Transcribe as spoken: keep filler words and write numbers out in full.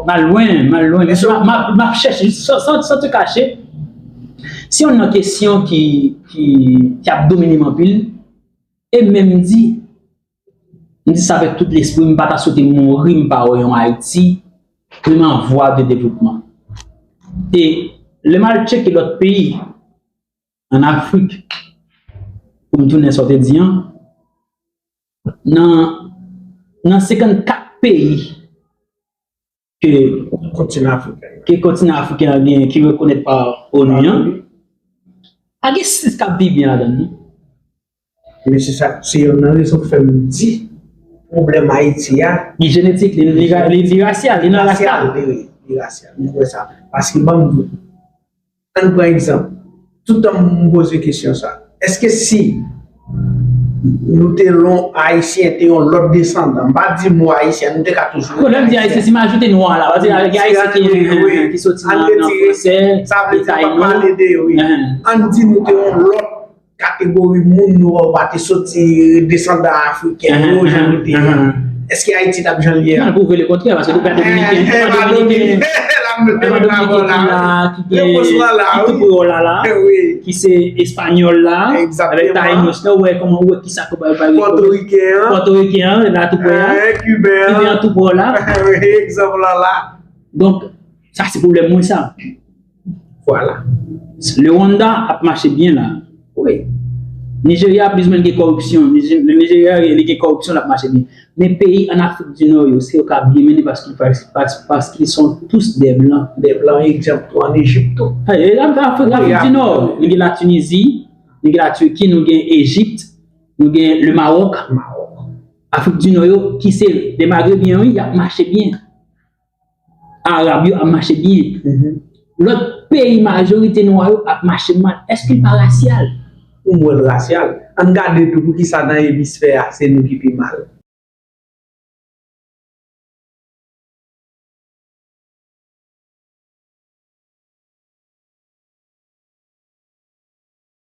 M al lwen, m al lwen. M ap chèche, san, san, san te kache. Se youn nan kesyon ki, ki, ki ap domine m anpil. E menm m di, m di sa avèk tout lespri, m pa ta swete mouri, m pa wè yon Ayiti, menm an vwa de devlopman. E lè m al tcheke lòt peyi, ann Afrik, pou m tounen sa w te di an, nan, nan senkannkat peyi ke kontinan afriken, ke kontinan afriken an genyen ki rekonèt pa onu an, pa gen sis k ap viv byen ladan l, non. Men se sa, se youn nan rezon k fè m di pwoblèm Ayiti a. Li jenetik, li, li, li, li rasyal, li nan ras la. Li rasyal, wi, li rasyal. M kwè sa. Paske ban m di w, ann pran egzanp. Toutan m poze kesyon sa. Èske si nou te yon Ayisyen, te yon lòt desandan, m pa di mo Ayisyen, nou te ka toujou rete Ayisyen. Lè m di Ayisyen, si m ajoute nwa a la, paske gen Ayisyen ki, ki soti nan, nan fransè, sa vle di, m pa pale de yo, wi. Ann di nou te yon lòt kategori moun, nou pa te soti desandan afriken yo, jan nou te ye. Èske Ayiti t ap jan l ye a? Non, pwouve le kontrè, paske nou pa Dominiken, nou pa Dominiken, nou pa Dominiken ki la, ki gen, ki tou pre w la, la, ki se Espanyòl la, avèk Tainos la, ou wè kòman, ou wè kisa ke bay, bay, Pòtoriken an, Pòtoriken an, la tou pre an, Kiben an tou pre w la. Egzanp la, la. Donk, sa se pwoblèm mwen sa. Vwala. Le Rwanda ap mache byen la. Wi. Nijerya plizoumwen gen kòripsyon. Nije-, Nijerya, li gen kòripsyon, l ap mache byen. Men peyi ann Afrik di Nò yo, se yo k ap byen mennen paske, pas-, pas-, paske ils sont tous des blancs. Des blancs, egzanp tou, ann Ejip tou. Hey, e, Afrik, Afrik di Nò, nou gen la Tunisie, nou gen la Turquie, nou gen Ejipt, nou gen le Maroc. Maroc. Afrik di Nò yo, ki se de Maghrebyen, wi, y ap mache byen. Arab yo ap mache byen. Lòt peyi majorite nwa yo ap mache mal. Èske l pa rasyal? Ou m wè l rasyal. Ann gade tou poukisa nan emisfè a, se nou ki pi mal.